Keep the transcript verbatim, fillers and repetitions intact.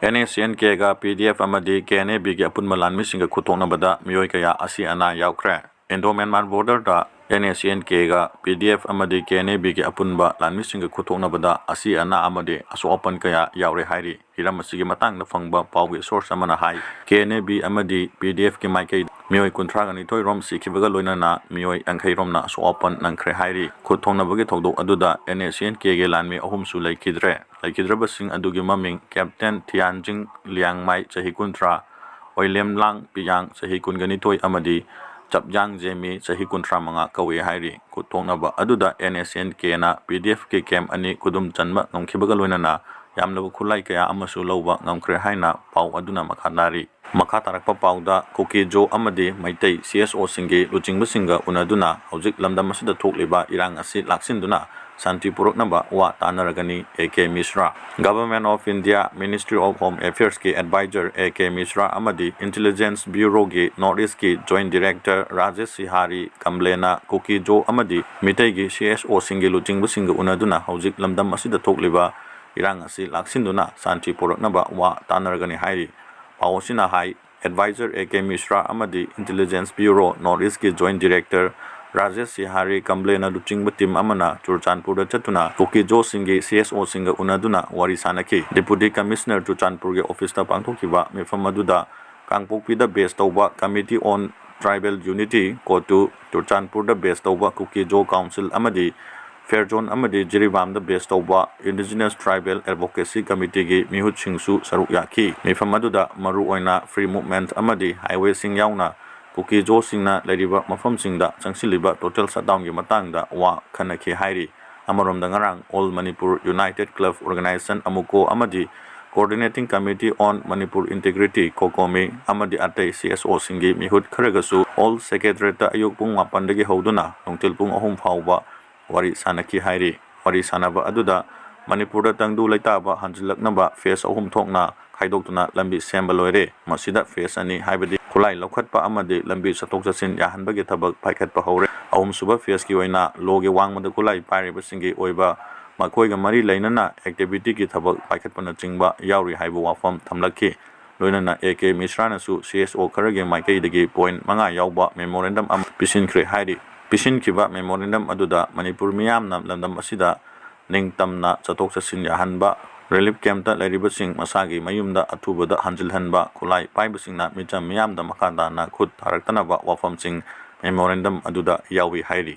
NSCN-Kꯒ PDF ꯑꯃꯗꯤ KNA-Bꯒꯤ ꯑꯄꯨꯟꯕ ꯂꯥꯟꯃꯤꯁꯤꯡꯒ ꯈꯨꯠꯊꯣꯛꯅꯕꯗ ꯃꯤꯑꯣꯏ ꯀꯌꯥ ꯑꯁꯤ ꯑꯅꯥ ꯌꯥꯎꯈ꯭ꯔꯦ꯫ Indo-Myanmar border-ꯗ NSCN-Kꯒ PDF ꯑꯃꯗꯤ KNA-Bꯒꯤ ꯑꯄꯨꯟꯕ ꯂꯥꯟꯃꯤꯁꯤꯡꯒ ꯈꯨꯠꯊꯣꯛꯅꯕꯗ ꯑꯁꯤ ꯑꯅꯥ ꯑꯃꯗꯤ ꯑꯁꯣꯛ ꯑꯄꯟ ꯀꯌꯥ ꯌꯥꯎꯔꯦ ꯍꯥꯏꯔꯤ꯫ ꯍꯤꯔꯝ ꯑꯁꯤꯒꯤ ꯃꯇꯥꯡꯗ ꯐꯪꯕ ꯄꯥꯎꯒꯤ source ꯑꯃꯅ ꯍꯥꯏ, KNA-B ꯑꯃꯗꯤ PDF-ꯀꯤ ꯃꯥꯏꯀꯩ ꯃꯤꯑꯣꯏ ꯀꯨꯟꯊ꯭ꯔꯥꯒ ꯅꯤꯊꯣꯏ ꯔꯣꯝ ꯁꯤꯈꯤꯕꯒ ꯂꯣꯏꯅꯅ ꯃꯤꯑꯣꯏ ꯌꯥꯡꯈꯩ ꯔꯣꯝꯅ ꯑꯁꯣꯛ ꯑꯄꯟ ꯅꯪꯈ꯭ꯔꯦ ꯍꯥꯏꯔꯤ꯫ ꯈꯨꯠ ꯊꯣꯛꯅꯕꯒꯤ ꯊꯧꯗꯣꯛ ꯑꯗꯨꯗ NSCN-Kꯒꯤ ꯂꯥꯟꯃꯤ ꯑꯍꯨꯝꯁꯨ ꯂꯩꯈꯤꯗ꯭ꯔꯦ꯫ ꯂꯩꯈꯤꯗ꯭ꯔꯕꯁꯤꯡ ꯑꯗꯨꯒꯤ ꯃꯃꯤꯡ Captain Thianjing Liangmai, ꯆꯍꯤ ꯀꯨꯟꯊ꯭ꯔꯥ, ꯑꯣꯏꯂꯦꯝꯂꯥꯡ ꯄꯤꯌꯥꯡ, ꯆꯍꯤ ꯀꯨꯟꯒ ꯅꯤꯊꯣꯏ, ꯑꯃꯗꯤ ꯆꯞꯌꯥꯡ ꯖꯦꯃꯤ, ꯆꯍꯤ ꯀꯨꯟꯊ꯭ꯔꯥ ꯃꯉꯥ ꯀꯧꯏ ꯍꯥꯏꯔꯤ꯫ ꯈꯨꯠ ꯊꯣꯛꯅꯕ ꯑꯗꯨꯗ NSCN-Kꯅ PDF-ꯀꯤ camp ꯑꯅꯤ ꯈꯨꯗꯨꯝ ꯆꯟꯕ ꯉꯝꯈꯤꯕꯒ ꯂꯣꯏꯅꯅ ꯌꯥꯝꯂꯕ ꯈꯨꯠꯂꯥꯏ ꯀꯌꯥ ꯑꯃꯁꯨ ꯂꯧꯕ ꯉꯝꯈ꯭ꯔꯦ ꯍꯥꯏꯅ ꯄꯥꯎ ꯑꯗꯨꯅ ꯃꯈꯥ ꯇꯥꯔꯤ꯫ ꯃꯈꯥ ꯇꯥꯔꯛꯄ ꯄꯥꯎꯗ, ꯀꯨꯀꯤ-ꯖꯣ ꯑꯃꯗꯤ ꯃꯩꯇꯩ CSO-ꯁꯤꯡꯒꯤ ꯂꯨꯆꯤꯡꯕꯁꯤꯡꯒ ꯎꯅꯗꯨꯅ ꯍꯧꯖꯤꯛ ꯂꯝꯗꯝ ꯑꯁꯤꯗ ꯊꯣꯛꯂꯤꯕ ꯏꯔꯥꯡ ꯑꯁꯤ ꯂꯥꯛꯁꯤꯟꯗꯨꯅ ꯁꯥꯟꯇꯤ ꯄꯨꯔꯛꯅꯕ ꯋꯥ ꯇꯥꯟꯅꯔꯒꯅꯤ, A K Mishra꯫ Government of India, Ministry of Home Affairs-ꯀꯤ advisor A K Mishra ꯑꯃꯗꯤ Intelligence Bureau-ꯒꯤ North East-ꯀꯤ Joint Director Rajesh ꯁꯤꯍꯥꯔꯤ ꯀꯝꯕ꯭ꯂꯦꯅ ꯀꯨꯀꯤ-ꯖꯣ ꯑꯃꯗꯤ ꯃꯤꯇꯩꯒꯤ CSO-ꯁꯤꯡꯒꯤ ꯂꯨꯆꯤꯡꯕꯁꯤꯡꯒ ꯎꯅꯗꯨꯅ ꯍꯧꯖꯤꯛ ꯂꯝꯗꯝ ꯑꯁꯤꯗ ꯊꯣꯛꯂꯤꯕ ꯏꯔꯥꯡ ꯑꯁꯤ ꯂꯥꯛꯁꯤꯟꯗꯨꯅ ꯁꯥꯟꯇꯤ ꯄꯨꯔꯛꯅꯕ ꯋꯥ ꯇꯥꯟꯅꯔꯒꯅꯤ ꯍꯥꯏꯔꯤ꯫ ꯄꯥꯎ ꯑꯁꯤꯅ ꯍꯥꯏ, Advisor A K Mishra ꯑꯃꯗꯤ Intelligence Bureau North East-ꯀꯤ Joint Director Rajesh ꯁꯤꯍꯥꯔꯤ ꯀꯝꯕ꯭ꯂꯦꯅ ꯂꯨꯆꯤꯡꯕ team ꯑꯃꯅ ꯆꯨꯔꯆꯥꯟꯄꯨꯔꯗ ꯆꯠꯇꯨꯅ ꯀꯨꯀꯤ-ꯖꯣꯁꯤꯡꯒꯤ CSO-ꯁꯤꯡꯒ ꯎꯅꯗꯨꯅ ꯋꯥꯔꯤ ꯁꯥꯅꯈꯤ꯫ Deputy Commissioner ꯆꯨꯔꯆꯥꯟꯄꯨꯔꯒꯤ office-ꯇ ꯄꯥꯡꯊꯣꯛꯈꯤꯕ ꯃꯤꯐꯝ ꯑꯗꯨꯗ ꯀꯥꯡꯄꯣꯛꯄꯤꯗ base ꯇꯧꯕ Committee on Tribal Unity, ꯀꯣꯇꯨ, ꯆꯨꯔꯆꯥꯟꯄꯨꯔꯗ base ꯇꯧꯕ ꯀꯨꯀꯤ-ꯖꯣ Council ꯑꯃꯗꯤ Fairzawn ꯑꯃꯗꯤ ꯖꯤꯔꯤꯕꯥꯝꯗ base ꯇꯧꯕ Indigenous Tribal Advocacy Committee-ꯒꯤ ꯃꯤꯍꯨꯠꯁꯤꯡꯁꯨ ꯁꯔꯨꯛ ꯌꯥꯈꯤ꯫ ꯃꯤꯐꯝ ꯑꯗꯨꯗ ꯃꯔꯨꯑꯣꯏꯅ free movement ꯑꯃꯗꯤ highway-ꯁꯤꯡ ꯌꯥꯎꯅ ꯀꯨꯀꯤ-ꯖꯣꯁꯤꯡꯅ ꯂꯩꯔꯤꯕ ꯃꯐꯝꯁꯤꯡꯗ ꯆꯪꯁꯤꯜꯂꯤꯕ total shutdown-ꯒꯤ ꯃꯇꯥꯡꯗ ꯋꯥ ꯈꯟꯅꯈꯤ ꯍꯥꯏꯔꯤ꯫ ꯑꯃꯔꯣꯝꯗ, ꯉꯔꯥꯡ All Manipur United Club Organisation, ꯑꯃꯨꯀꯣ, ꯑꯃꯗꯤ Coordinating Committee on Manipur Integrity, COCOMI, ꯑꯃꯗꯤ ꯑꯇꯩ CSO-ꯁꯤꯡꯒꯤ ꯃꯤꯍꯨꯠ ꯈꯔꯒꯁꯨ All Secretariat-ꯇ ꯑꯌꯨꯛ ꯄꯨꯡ ꯃꯥꯄꯟꯗꯒꯤ ꯍꯧꯗꯨꯅ ꯅꯨꯡꯊꯤꯜ ꯄꯨꯡ ꯑꯍꯨꯝ ꯐꯥꯎꯕ ꯋꯥꯔꯤ ꯁꯥꯅꯈꯤ ꯍꯥꯏꯔꯤ꯫ ꯋꯥꯔꯤ ꯁꯥꯅꯕ ꯑꯗꯨꯗ ꯃꯅꯤꯄꯨꯔꯗ ꯇꯪꯗꯨ ꯂꯩꯇꯥꯕ ꯍꯟꯖꯤꯜꯂꯛꯅꯕ phase ꯑꯍꯨꯝ ꯊꯣꯛꯅ ꯈꯥꯏꯗꯣꯛꯇꯨꯅ ꯂꯝꯕꯤ ꯁꯦꯝꯕ ꯂꯣꯏꯔꯦ꯫ ꯃꯁꯤꯗ phase ꯑꯅꯤ, ꯍꯥꯏꯕꯗꯤ ꯈꯨꯠꯂꯥꯏ ꯂꯧꯈꯠꯄ ꯑꯃꯗꯤ ꯂꯝꯕꯤ ꯆꯠꯊꯣꯛ ꯆꯠꯁꯤꯟ ꯌꯥꯍꯟꯕꯒꯤ ꯊꯕꯛ ꯄꯥꯏꯈꯠꯄ ꯍꯧꯔꯦ꯫ ꯑꯍꯨꯝꯁꯨꯕ phase-ꯀꯤ ꯑꯣꯏꯅ ꯂꯣꯒꯤ ꯋꯥꯡꯃꯗ ꯈꯨꯠꯂꯥꯏ ꯄꯥꯏꯔꯤꯕꯁꯤꯡꯒꯤ ꯑꯣꯏꯕ ꯃꯈꯣꯏꯒ ꯃꯔꯤ ꯂꯩꯅꯅ activity ꯒꯤ ꯊꯕꯛ ꯄꯥꯏꯈꯠꯄꯅꯆꯤꯡꯕ ꯌꯥꯎꯔꯤ ꯍꯥꯏꯕ ꯋꯥꯐꯝ ꯊꯝꯂꯛꯈꯤ꯫ ꯂꯣꯏꯅꯅ ꯑꯦ ꯀꯦ ꯃꯤꯁ꯭ꯔꯥꯅꯁꯨ ꯁꯤ ꯑꯦꯁ ꯑꯣ ꯈꯔꯒꯤ ꯃꯥꯏꯀꯩꯗꯒꯤ point ꯃꯉꯥ ꯌꯥꯎꯕ memorandum ꯑꯃ ꯄꯤꯁꯤꯟꯈ꯭ꯔꯦ ꯍꯥꯏꯔꯤ꯫ ꯄꯤꯁꯤꯟꯈꯤꯕ memorandum ꯑꯗꯨꯗ ꯃꯅꯤꯄꯨꯔ ꯃꯤꯌꯥꯝꯅ ꯂꯝꯗꯝ ꯑꯁꯤꯗ ꯅꯤꯡꯇꯝꯅ ꯆꯠꯊꯣꯛ ꯆꯠꯁꯤꯟ ꯌꯥꯍꯟꯕ, relief camp ꯇ ꯂꯩꯔꯤꯕꯁꯤꯡ ꯃꯁꯥꯒꯤ ꯃꯌꯨꯝꯗ ꯑꯊꯨꯕꯗ ꯍꯟꯖꯤꯜꯍꯟꯕ, ꯈꯨꯠꯂꯥꯏ ꯄꯥꯏꯕꯁꯤꯡꯅ ꯃꯤꯆꯝ ꯃꯤꯌꯥꯝꯗ ꯃꯈꯥ ꯇꯥꯅ ꯈꯨꯠ ꯊꯥꯔꯛꯇꯅꯕ ꯋꯥꯐꯝꯁꯤꯡ memorandum ꯑꯗꯨꯗ ꯌꯥꯎꯏ ꯍꯥꯏꯔꯤ꯫